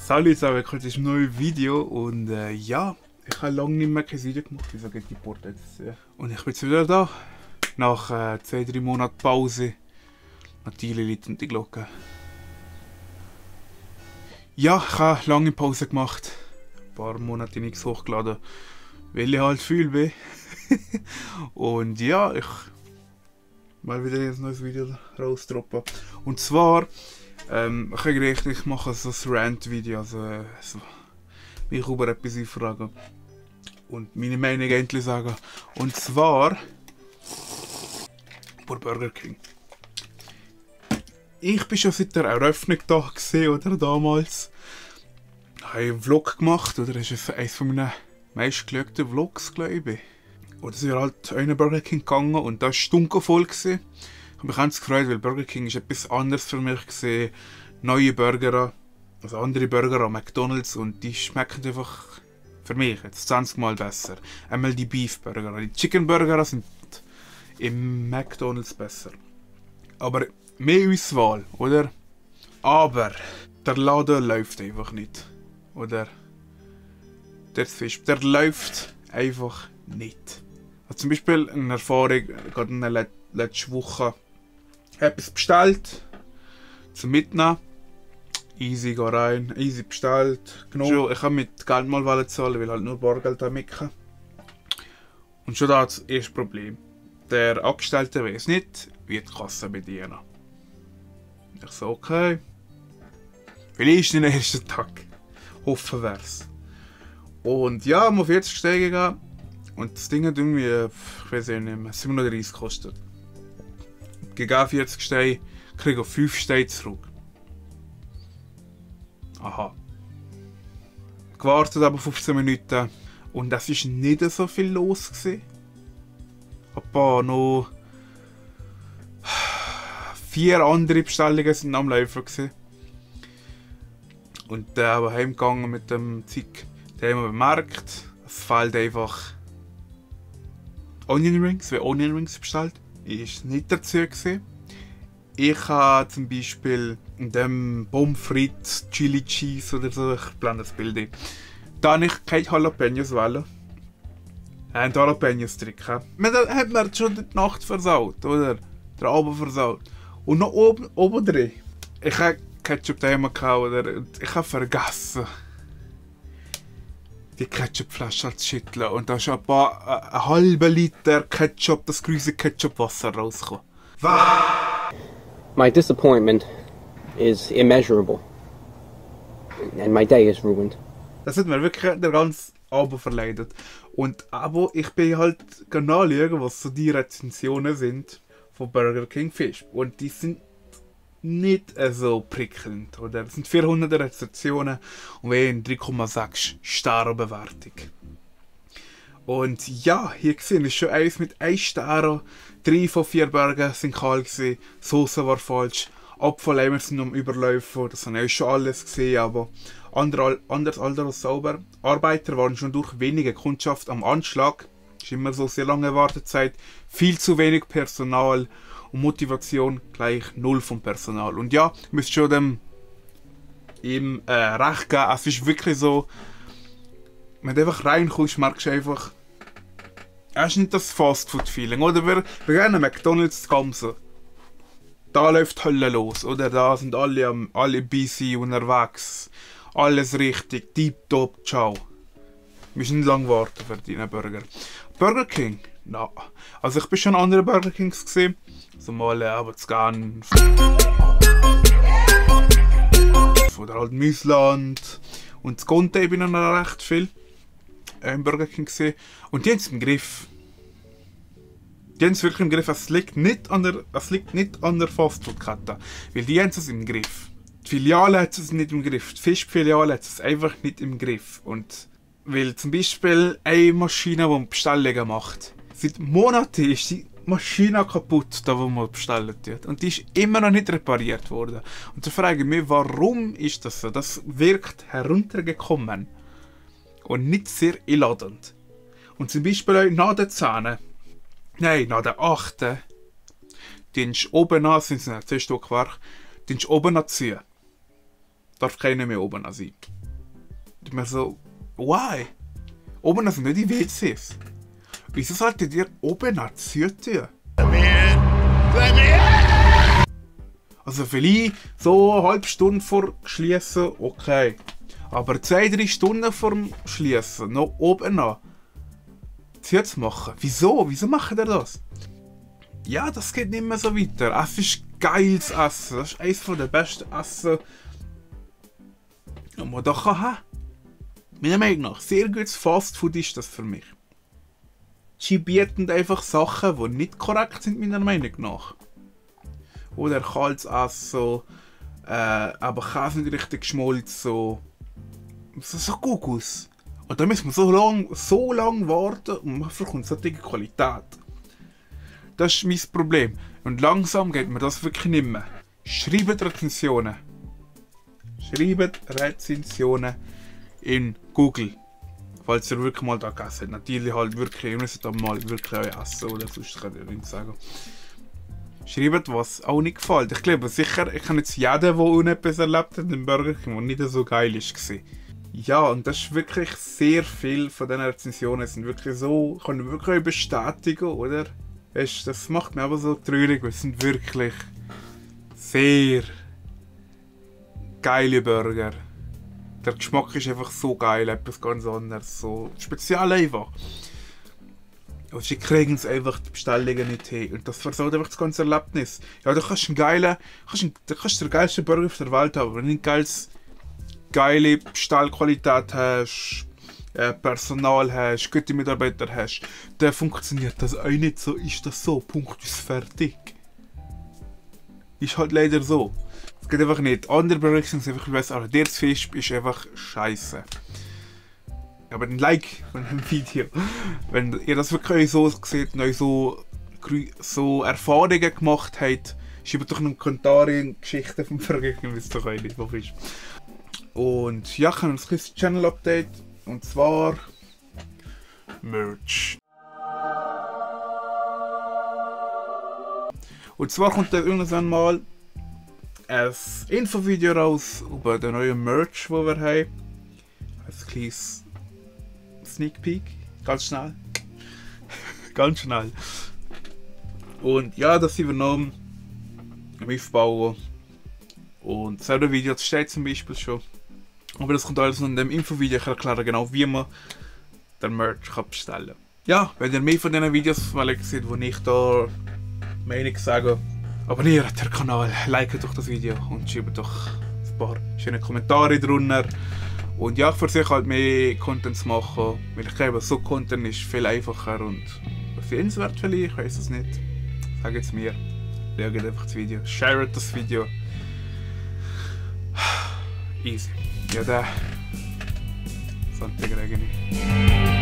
Salut zusammen, willkommen zu diesem neuen Video und ja, ich habe lange nicht mehr kein Video gemacht, wieso geht die Porte jetzt? Und ich bin jetzt wieder da, nach 2-3 Monaten Pause. Natürlich läutet die Glocke. Ja, ich habe lange Pause gemacht, ein paar Monate nichts hochgeladen, weil ich halt viel bin. Und ja, ich mal wieder ein neues Video rausdroppen. Und zwar, ich mache so ein Rant-Video, also mich über etwas einfragen und meine Meinung endlich sagen. Und zwar über Burger King. Ich bin schon seit der Eröffnung da gesehen, oder damals. Ich habe einen Vlog gemacht, oder das ist eines von meinen meistgeschauten Vlogs, glaube ich. Oder sind wir halt in einen Burger King gegangen und da war stunkenvoll. Ich habe mich ganz gefreut, weil Burger King ist etwas anderes für mich gesehen. Neue Burger, also andere Burger an McDonald's und die schmecken einfach für mich jetzt 20 Mal besser. Einmal die Beef Burger, die Chicken Burger sind im McDonald's besser. Aber mehr Auswahl, oder? Aber der Laden läuft einfach nicht, oder? Der Fisch, der läuft einfach nicht. Also zum Beispiel eine Erfahrung, gerade in der letzten Woche etwas bestellt zum Mitnehmen. Easy, geh rein, easy bestellt, genommen. Ich habe mit Geld mal zahlen, weil halt nur Bargeld mitkommen. Und schon da das erste Problem. Der Angestellte weiß nicht, wie die Kasse bedienen. Ich so, okay. Vielleicht den ersten Tag. Hoffen wär's. Und ja, wir auf 40 Steine gegangen. Und das Ding hat irgendwie, ich weiß nicht mehr, 37 gekostet. Gegeben 40 Steine, kriege ich 5 Steine zurück. Aha. Gewartet aber 15 Minuten und es war nicht so viel los gewesen. Aber noch 4 andere Bestellungen sind am Laufen gewesen. Und der aber heimgegangen mit dem Zeug, der haben wir bemerkt, es fehlt einfach Onion Rings, wie Onion Rings bestellt. Ist nicht dazu gewesen. Ich habe zum Beispiel in dem Pommes frites, Chili Cheese oder so, ich blende das Bild ein. Da habe ich keine Jalapenos wählen. Ein Jalapenos drin. Man hat mir schon die Nacht versaut, oder? Den Abend versaut. Und noch oben drin. Ich habe Ketchup daheim gehabt, oder? Ich habe vergessen, die Ketchupflasche zu schütteln. Und da ist ein halber Liter Ketchup, das grüne Ketchupwasser rausgekommen. Was? My disappointment is immeasurable, and my day is ruined. Das hat mir wirklich der ganze Abend verleidet. Und aber ich bin halt genau schauen, was so die Rezensionen sind von Burger King Fish. Und die sind nicht so prickelnd, oder? Es sind 400 Rezensionen und wir haben 3,6 Sterne Bewertung. Und ja, hier gesehen ist schon eins mit 1 Stern. 3 von 4 Burger sind kalt gewesen, Soße war falsch, Abfalleimer sind am Überlaufen, das habe ich schon alles gesehen, aber anders als sauber. Arbeiter waren schon durch wenige Kundschaft am Anschlag, ist immer so sehr lange Wartezeit, viel zu wenig Personal und Motivation gleich 0 vom Personal. Und ja, ich müsste schon ihm recht geben, es ist wirklich so, wenn du einfach reinkommst, merkst du einfach, es ist nicht das Fastfood-Feeling, oder? Wir gehen an McDonald's zu Gamsen. Da läuft die Hölle los, oder? Da sind alle busy unterwegs. Alles richtig, tipptopp, ciao. Wir müssen nicht lange warten für deinen Burger. Burger King? Na. Also ich bin schon an anderen Burger Kings gesehen. Also mal aber zu gehen. Oder halt Müsland. Und zu Conte bin ich noch recht viel im Burger King gesehen. Und die haben es im Griff. Die haben es wirklich im Griff. Es liegt nicht an der Fastfood-Kette. Weil die haben es im Griff. Die Filiale hat es nicht im Griff. Die Fischfiliale hat es einfach nicht im Griff. Und weil zum Beispiel eine Maschine, die Bestellungen macht. Seit Monaten ist die Maschine kaputt, da wo man bestellt wird. Und die ist immer noch nicht repariert worden. Und da frage ich mich, warum ist das so? Das wirkt heruntergekommen. Und nicht sehr einladend. Und zum Beispiel auch nach den 10, nein, nach den 8, die ist oben an, sind es nicht 10 Stockwerke, die ist oben an zu. darf keiner mehr oben sein. Und ich mir so, why? Oben sind nicht die WCs. Wieso solltet ihr oben Zürtür? Also vielleicht so eine halbe Stunde vor Schließen, okay. Aber 2-3 Stunden vor dem Schließen noch oben an Tür zu machen. Wieso? Wieso macht ihr das? Ja, das geht nicht mehr so weiter. Es ist geiles Essen. Das ist eines der besten Essen, das man da haben kann. Meiner Meinung nach, sehr gutes Fastfood ist das für mich. Sie bieten einfach Sachen, die nicht korrekt sind, meiner Meinung nach. Oder kaltes Essen, aber Käse nicht richtig geschmolzen. So Gugus. Und dann müssen wir so lang warten und man bekommt solche Qualität. Das ist mein Problem. Und langsam geht mir das wirklich nicht mehr. Schreibt Rezensionen. Schreibt Rezensionen in Google. Falls ihr wirklich mal da gegessen habt. Natürlich halt wirklich, ihr müsst da mal wirklich euch essen oder sonst kann ich nichts sagen. Schreibt, was auch nicht gefällt. Ich glaube sicher, ich kann jetzt jeden, der unetwas erlebt hat, den Burger King, der nicht so geil war. Ja, und das ist wirklich sehr viel von diesen Rezensionen sind wirklich so, kann ich wirklich bestätigen, oder? Das macht mich aber so traurig, weil es sind wirklich sehr geile Burger. Der Geschmack ist einfach so geil, etwas ganz anderes, so speziell einfach. Und sie kriegen es einfach die Bestellungen nicht hin. Und das versaut einfach das ganze Erlebnis. Ja, du kannst den geilsten Burger auf der Welt haben, wenn du nicht geile Bestellqualität hast, Personal hast, gute Mitarbeiter hast, dann funktioniert das auch nicht so, ist das so, Punkt, ist fertig. Ist halt leider so. Es geht einfach nicht. Andere Burger sind einfach besser, aber der Fisch ist einfach scheiße. Aber ein Like von dem Video. Wenn ihr das wirklich so seht und euch so Erfahrungen gemacht habt, schreibt doch in den Kommentaren Geschichten vom Burger King, wisst doch auch nicht, wo ist. Und ja, ich habe ein kleines Channel-Update. Und zwar Merch. Und zwar kommt dann irgendwann mal ein Infovideo raus über den neuen Merch, den wir haben. Ein kleines Sneak Peek. Ganz schnell. Ganz schnell. Und ja, das sind wir noch am Aufbauen. Und das Video steht zum Beispiel schon. Aber das kommt alles noch in dem Infovideo. Ich erkläre genau, wie man den Merch bestellen kann. Ja, wenn ihr mehr von diesen Videos seht, wo ich da Meinung sage, abonniert den Kanal, liked doch das Video und schreibt doch ein paar schöne Kommentare drunter. Und ja, ich versuche halt mehr Content zu machen, weil ich glaube, so Content ist viel einfacher und sehenswert vielleicht, ich weiß es nicht. Sagt es mir. Schaut einfach das Video, sharet das Video. Easy. Ja, der Sonntag regnet.